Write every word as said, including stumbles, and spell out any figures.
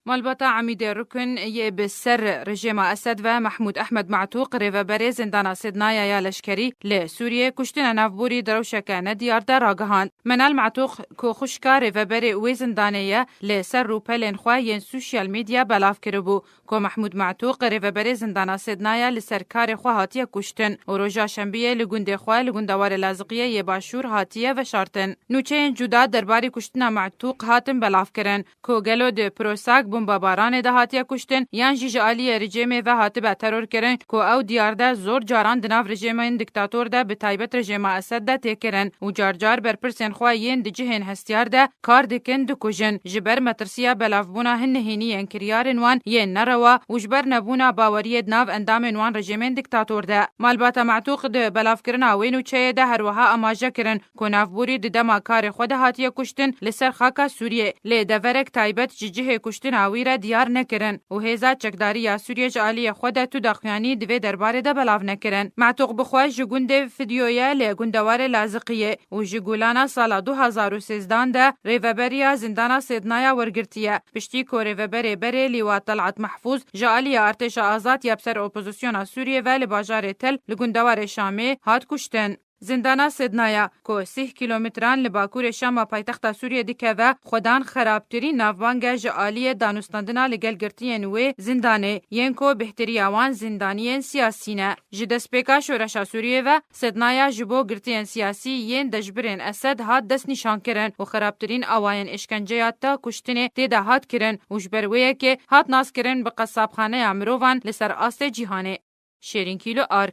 Malbata Emîdê Rukun yê bi ser rejêma Esed ve Mehmûd Ehmed Matûq, rêveberê zindana Sêdnaya ya leşkerî li Sûriyê, kuştina navborî di rewşeke nediyar de ragihand. Menal Matûq, ku xwişka rêveberê wê zindanê ye, li ser rûpelên xwe yên sosyal medya belav kiribû ku Mehmûd Matûq, rêveberê zindana Sêdnaya, li ser karê xwe hatiye kuştin û roja şembiyê li gundê xwe li gundewarê Laziqiyê yê Başûr hatiye veşartin. Nûçeyên cuda derbarê kuştina Matûq hatin belav kirin. Ku gelo di Prosak bombabaranê de hatiye kuştin, yan jî ji aliyê rejêmê ve hatibe terorkirin, ku ew diyar de zor caran di nav rejêmên diktator de, bi taybet rejêma Esed de tê kirin û car car berpirsên xwe yên di cihên hestiyar de kar dikin, dikujin, ji ber metirsiya belavbûna hin nihêniyên kiryarên wan yên nerewa û ji ber nebûna baweriyê di nav endamên wan rejêmên diktator de. Malbata Matûq di belavkirina wê nûçeyê de her wiha amaje kirin, ku navborî di dema karê xwe de hatiye kuştin li ser xaka Sûriyê. Lê deverek taybet ji cihê kuştina wî re diyar nekirin û hêza çekdarî ya Sûriyê ji aliyê xwe de tu daxuyanî di vê derbarê de belav nekirin. Matûq bi xwe ji gundê Fidyoye li gundewarê Laziqiyê û ji Gulana sala du hazar û sêzdan de rêveberiya zindana Sêdnaya wergirtiye. Piştî ku rêveberê berê Lîwa Tel'at Mehfûz ji aliyê Artêşa Azad ya bi ser opozisyona Sûriyê ve li bajarê Tel li gundewarê Şamê hat kuştin. Zindana Sednaya, ku sîh kîlometran li bakurê Şama paytexta Sûriyê dikeve, xwedan xerabtirîn navbang e ji aliyê danûstandina li gel girtiyên wê zindanê, yên ku bêhteriya wan zindaniyên siyasî ne. Ji destpêka şoreşa Sûriyê ve, Sednaya ji bo girtiyên siyasî yên deşbirên Esed hat destnîşankirin û xerabtirîn awayên êşkenceya ta kuştinê tê de hat kirin û ji ber wê yekê hat naskirin bi qesabxaneya mirovan li ser astê cîhanê. Şêrîn Kîlo Ar.